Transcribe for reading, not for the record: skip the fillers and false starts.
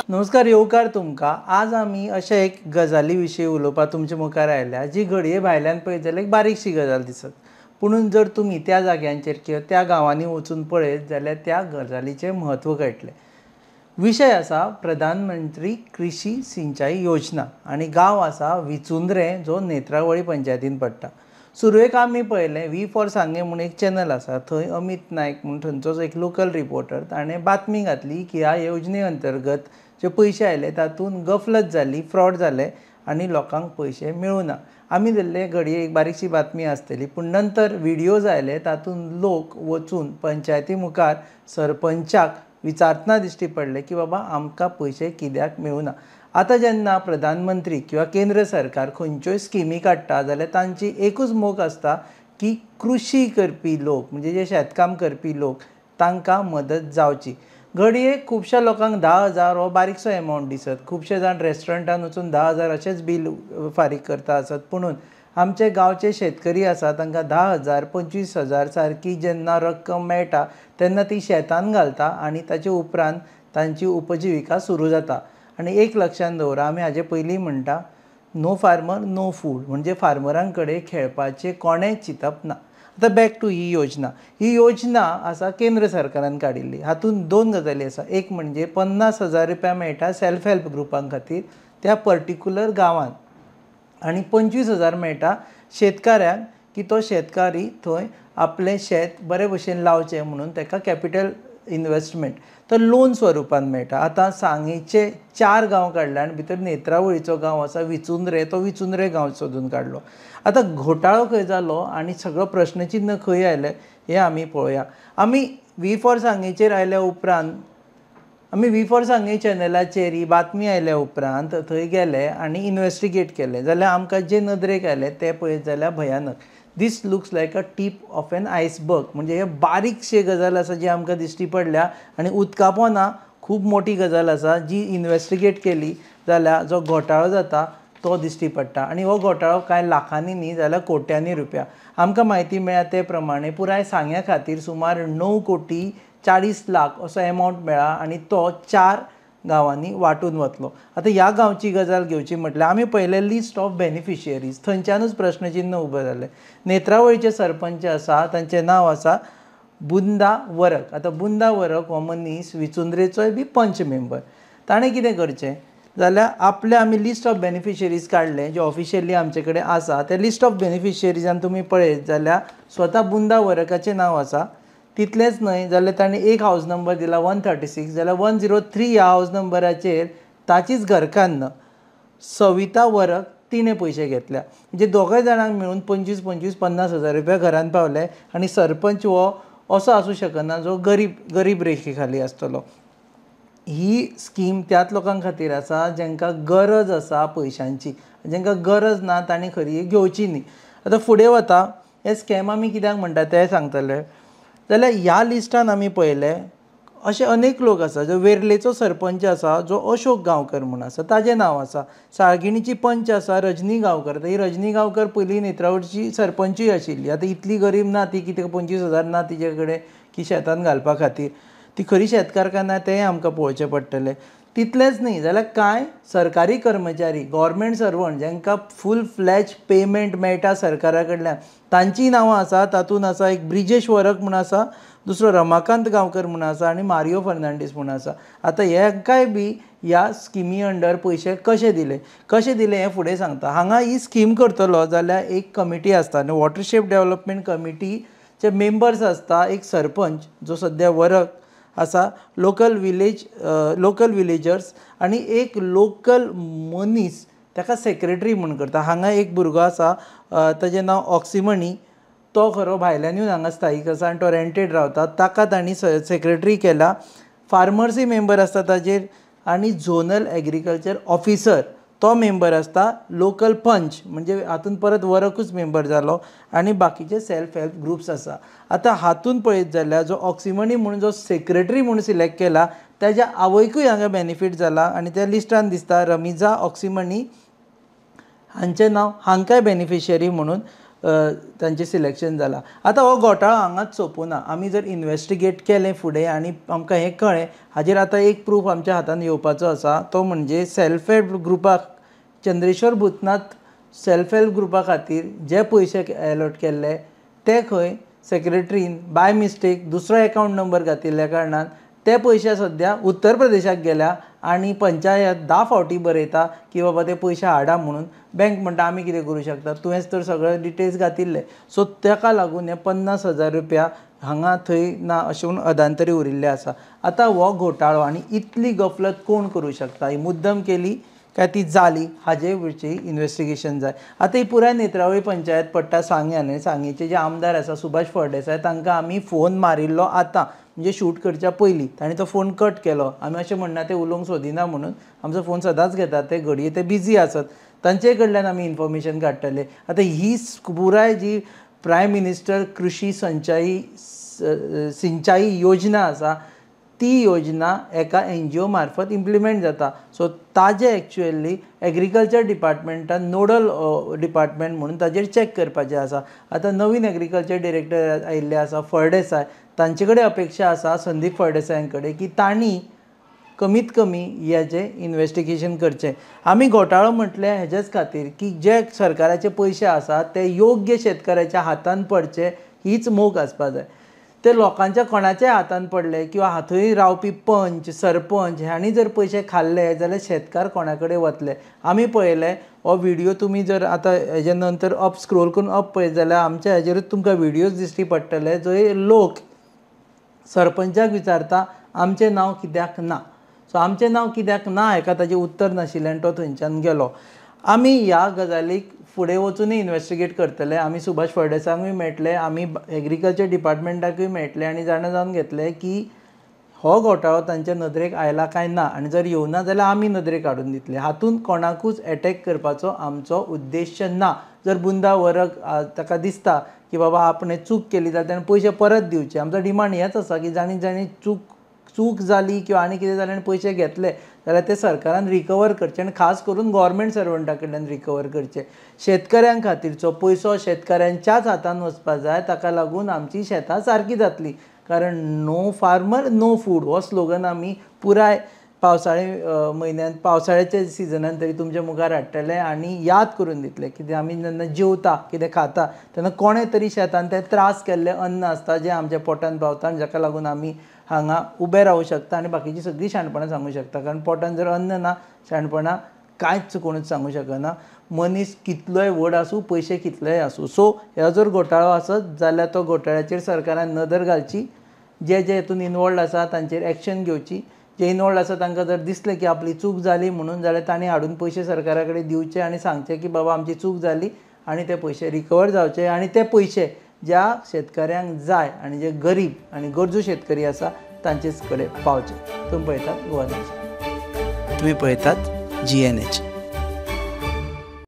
नमस्कार येवकार तुमकां. आज आमी अशे एक गजाली विशीं उलोवपाक तुमचे मुखार आयल्या जी घडये भायल्यान पळयत जाल्यार एक बारीकशी गजाल दिसत, पुणून जर तुमी त्या जाग्यांचेर किंवा त्या गांवांनी वचून पळयत जाल्यार त्या गजालीचें म्हत्व कळटलें. विशय आसा प्रधानमंत्री कृषी सिंचाई योजना आनी गांव आसा विचुंद्रें जो नेत्रावळी पंचायतीन पडटा. सुरवेक आमी पळयलें वी फॉर सांगें म्हूण एक चॅनल आसा, थंय अमीत नायक म्हूण थंयचोच एक लोकल रिपोर्टर, ताणें बातमी घातली की ह्या योजने अंतर्गत जे पयशे आयले तातूंत गफलत जाली, फ्रॉड जाले आनी लोकांक पयशे मेळूना. आमी दिल्ले घडये एक बारीकशी बातमी आसतली, पूण नंतर व्हिडियोज आयले तातूंत लोक वचून पंचायती मुखार सरपंचाक विचारतना दिश्टी पडले की बाबा आमकां पयशे कित्याक मेळूना. आतां जेन्ना प्रधानमंत्री किंवा केंद्र सरकार खंयच्योय स्किमी काडटा जाल्यार तांची एकूच मोख आसता की कृषी करपी लोक म्हणजे जे शेतकाम करपी लोक तांकां मदत जावची. घडये खुबश्या लोकांक 10,000 हो बारीकसो एमावंट दिसत, खुबशे जाण रेस्टॉरंटान वचून 10,000 अशेंच बील फारीक करता आसत, पुणून आमचे गांवचे शेतकरी आसा तांकां 10,000 25,000 सारकी जेन्ना रक्कम मेळटा तेन्ना ती शेतान घालता आनी ताचे उपरांत तांची उपजिविका सुरू जाता. आनी एक लक्षांत दवरा, आमी हाजे पयलीं म्हणटा नो फार्मर नो फूड, म्हणजे फार्मरां कडेन खेळपाचें कोणें चिंतप ना. आतां बॅक टू ही योजना. ही योजना आसा केंद्र सरकारान काडिल्ली. हातूंत दोन गजाली आसा. एक म्हणजे 50,000 रुपया मेळटा सेल्फ हेल्प ग्रुपां खातीर त्या पर्टिक्युलर गांवांत, आनी 25,000 मेळटा शेतकाऱ्यांक की तो शेतकारी थंय आपलें शेत बरे भशेन लावचें म्हणून ताका कॅपिटल इन्वेस्टमेंट तर लोन स्वरुपान मेळटा. आतां सांगेचे 4 गांव काडले आनी भितर नेत्रावळीचो गांव आसा विचुंद्रे, तो विचुंद्रे गांव सोदून काडलो. आतां घोटाळो खंय जालो आनी सगळो प्रश्नचिन्ह खंय आयलें हें आमी पळोवया. आमी वी फॉर सांगेचेर आयल्या उपरांत, आमी वी फॉर सांगे चॅनलाचेर ही बातमी आयल्या उपरांत थंय गेले आनी इन्वेस्टिगेट केलें जाल्यार आमकां जे नदरेक आयलें तें पळयत जाल्यार भयानक. This looks like a tip of an iceberg, म्हणजे हे बारीकशी गजाल आसा जी आमकां दिश्टी पडल्या आनी उदका पोंदा खूब मोठी गजाल आसा जी इन्वेस्टिगेट केली जाल्यार जो घोटाळो जाता तो दिश्टी पडटा. आनी हो घोटाळो कांय लाखांनी न्ही जाल्यार कोट्यांनी रुपया. आमकां म्हायती मेळ्ळ्या ते प्रमाणे पुराय सांग्या खातीर सुमार 9,40,00,000 असो एमावंट मेळ्ळा आनी तो 4 गांवांनी वांटून वतलो. आतां ह्या गांवची गजाल घेवची म्हटल्यार आमी पळयलें लिस्ट ऑफ बेनिफिशियरीज, थंयच्यानूच प्रश्नचिन्ह उबें जालें. नेत्रावळीचे सरपंच आसा तांचें नांव आसा बुंदा वरक. आतां बुंदा वरक हो मनीस विचुंद्रेचोय बी पंच मेंबर. ताणें कितें करचें जाल्यार आपले आमी लिस्ट ऑफ बेनिफिशियरीज काडलें जे ऑफिशियली आमचे कडेन आसा. ते लिस्ट ऑफ बेनिफिशियरीजान तुमी पळयत जाल्यार स्वता बुंदा वरकाचें नांव आसा. तितलेंच न्हय जाल्यार ताणें एक हावज नंबर दिला 136, जाल्यार 103 ह्या हावज नंबराचेर ताचीच घरकान्न सविता वरक तिणें पयशे घेतल्या. म्हणजे दोगांय जाणांक मेळून 25, 25, 50,000 रुपया घरान पावले. आनी सरपंच हो असो आसूं शकना जो गरीब रेखे खाली आसतलो. ही स्कीम त्याच लोकां खातीर आसा जांकां गरज आसा पयशांची, जांकां गरज ना तांणी खरी घेवची न्ही. आतां फुडें वता हे स्कॅम आमी कित्याक म्हणटा तें सांगतले. जाल्यार ह्या लिस्टान आमी पळयलें अशे अनेक लोक आसा. जो वेर्लेचो सरपंच आसा जो अशोक गांवकर म्हूण आसा ताजें नांव आसा. साळगिणीची पंच आसा रजनी गांवकर. ही रजनी गांवकर पयलीं नेत्रावळीची सरपंचूय आशिल्ली. आतां इतली गरीब ना ती की तिका 25,000 ना तिजे कडेन की शेतान घालपा खातीर. ती खरी शेतकार काय ना तेंय आमकां पळोवचें पडटलें. तितलेंच न्ही जाल्यार कांय सरकारी कर्मचारी गव्हर्मेंट सर्वंट जांकां फूल फ्लॅज पेमेंट मेळटा सरकारा कडल्यान तांचीं नांवां आसा. तातूंत आसा एक ब्रिजेश वरक म्हूण आसा, दुसरो रमाकांत गांवकर म्हूण आसा आनी मारियो फर्नांडीस म्हूण आसा. आतां हेंकाय बी ह्या स्किमी अंडर पयशे कशे दिले कशे दिले हें फुडें सांगता. हांगा ही स्कीम करतलो जाल्यार एक कमिटी आसता आनी वॉटरशेड डेव्हलपमेंट कमिटीचे मेंबर्स आसता. एक सरपंच जो सद्या वरक आसा, लोकल विलेजर्स आनी एक लोकल मनीस ताका सेक्रेटरी म्हूण करता. हांगा एक भुरगो आसा ताजें नांव ऑक्सिमणी, तो खरो भायल्यान येवन हांगा स्थायीक आसा आनी तो रेंटेड रावता. ताका तांणी सेक्रेटरी केला. फार्मर्सूय मेंबर आसता ताजेर आनी झोनल एग्रीकल्चर ऑफिसर तो मेंबर आसता, लोकल पंच म्हणजे हातून परत वरकूच मेंबर जालो आनी बाकीचे सेल्फ हेल्प ग्रुप्स आसा. आतां हातून पळयत जाल्यार जो ऑक्सिमनी म्हणून जो सेक्रेटरी म्हणून सिलेक्ट केला ताज्या आवयकूय हांगा बेनिफीट जाला आनी त्या लिस्टान दिसता रमिजा ऑक्सिमनी हांचें नांव, हांकांय बेनिफिशरी म्हणून तांचें सिलेक्शन जाला. आतां हो घोटाळो हांगाच सोंपुना. आमी जर इन्वेस्टिगेट केलें फुडें आनी आमकां हें कळ्ळें, हाजेर आतां एक प्रूफ आमच्या हातान येवपाचो आसा, तो म्हणजे सेल्फ हेल्प ग्रुपाक चंद्रेश्वर भूतनाथ सेल्फ हेल्प ग्रुपा खातीर जे पयशे एलॉट केल्ले ते खंय सेक्रेटरीन बाय मिस्टेक दुसरो एकावंट नंबर घातिल्ल्या कारणान ते पयशे सद्या उत्तर प्रदेशाक गेल्या आनी पंचायत 10 फावटी बरयता की बाबा ते पयशे हाडा म्हणून. बँक म्हणटा आमी कितें करूं शकता, तुवेंच तर सगळे डिटेल्स घातिल्ले. सो ताका लागून हे 50,000 रुपया हांगा थंय ना अशें म्हणून अदांतरी उरिल्ले आसा. आतां हो घोटाळो आनी इतली गफलत कोण करूं शकता, ही मुद्दम केली काय ती जाली हाजे विशीं इन्वेस्टिगेशन जाय. आतां ही पुराय नेत्रावळी पंचायत पडटा सांग्यान आनी सांगेचे जे आमदार आसा सुभाष फळदेसाय तांकां आमी फोन मारिल्लो आतां म्हणजे शूट करच्या पयलीं, तांणी तो फोन कट केलो. आमी अशें म्हणना ते उलोवंक सोदिना म्हणून, आमचो फोन सदांच घेतात ते, घडये ते बिजी आसत, तांचे कडल्यान आमी इन्फॉर्मेशन काडटले. आतां ही पुराय जी प्रायम मिनिस्टर कृषी सिंचाई योजना आसा ती योजना एका NGO मार्फत इम्प्लिमेंट जाता. सो ताजे एक्चुअली एग्रीकल्चर डिपार्टमेंटान नोडल डिपार्टमेंट म्हणून ताजेर चॅक करपाचें आसा. आतां नवीन एग्रीकल्चर डिरेक्टर आयिल्ले आसा फळदेसाय, तांचे कडेन अपेक्षा आसा संदीप फळदेसायां कडेन की तांणी कमीत कमी हेजें इन्वेस्टिगेशन करचें. आमी घोटाळो म्हटलें हेजेच खातीर की जे सरकाराचे पयशे आसा ते योग्य शेतकऱ्याच्या हातान पडचे हीच मोख आसपा जाय. ते लोकांच्या कोणाच्याय हातान पडले किंवा थंय रावपी पंच सरपंच हांणी जर पयशे खाल्ले जाल्यार शेतकार कोणा कडेन वतले. आमी पळयलें हो व्हिडियो, तुमी जर आतां हेजे नंतर अप स्क्रोल करून अप पळयत जाल्यार आमच्या हेजेरूच तुमकां व्हिडियोज दिश्टी पडटले जंय लोक सरपंचाक विचारता आमचें नांव कित्याक ना. सो आमचें नांव कित्याक ना हेका ताजें उत्तर नाशिल्लें आनी तो थंयच्यान गेलो. आमी ह्या गजालीक फुडें वचूनय इन्वेस्टिगेट करतले. आमी सुभाष फळदेसायांकूय मेळटले, आमी एग्रीकल्चर डिपार्टमेंटाकूय मेळटले आनी जाणा जावन घेतले की हो घोटाळो तांच्या नदरेक आयला काय ना, आनी जर येवना जाल्यार आमी नदरेक हाडून दितले. हातूंत कोणाकूच एटॅक करपाचो आमचो उद्देश ना. जर बुंदा वरक ताका दिसता की बाबा आपणें चूक केली जाल्यार ताणें पयशे परत दिवचे. आमचो डिमांड हेंच आसा की जाणी जाणी चूक जाली किंवा आनी कितें जालें आनी पयशे घेतले जाल्यार ते सरकारान रिकवर करचे आनी खास करून गोवोरमेंट सर्वंटा कडल्यान रिकवर करचे. शेतकऱ्यां खातीरचो पयसो शेतकऱ्यांच्याच हातान वचपा जाय, ताका लागून आमची शेतां सारकी जातली. कारण नो फार्मर नो फूड हो स्लोगन आमी पुराय पावसाळे म्हयन्यान पावसाळ्याच्या सिजनान तरी तुमच्या मुखार हाडटले आनी याद करून दितले कितें आमी जेन्ना जेवता कितें खाता तेन्ना कोणें तरी शेतान ते त्रास केल्लें अन्न आसता जें आमच्या पोटान पावता आनी जाका लागून आमी हांगा उबे रावूं शकता आनी बाकीची सगळीं शाणपणां सांगूं शकता. कारण पोटान जर अन्न ना शाणपणां कांयच कोणूच सांगूं शकना. मनीस कितलोय व्हड आसूं, पयशे कितलेय आसूं. सो हो जर घोटाळो आसत जाल्यार तो घोटाळ्याचेर सरकारान नदर घालची, जे जे हितून इनवॉल्ड आसा तांचेर एक्शन घेवची. जे इनवॉल्ड आसा तांकां जर दिसलें की आपली चूक जाली म्हणून जाल्यार तांणी हाडून पयशे सरकारा कडेन दिवचे आनी सांगचे की बाबा आमची चूक जाली आनी ते पयशे रिकवर जावचे आनी ते पयशे ज्या शेतकऱ्यांक जाय आनी जे गरीब आनी गरजू शेतकरी आसा तांचेच कडेन पावचे. तुमी पळयतात गोवा न्यूज, तुमी पळयतात GNH.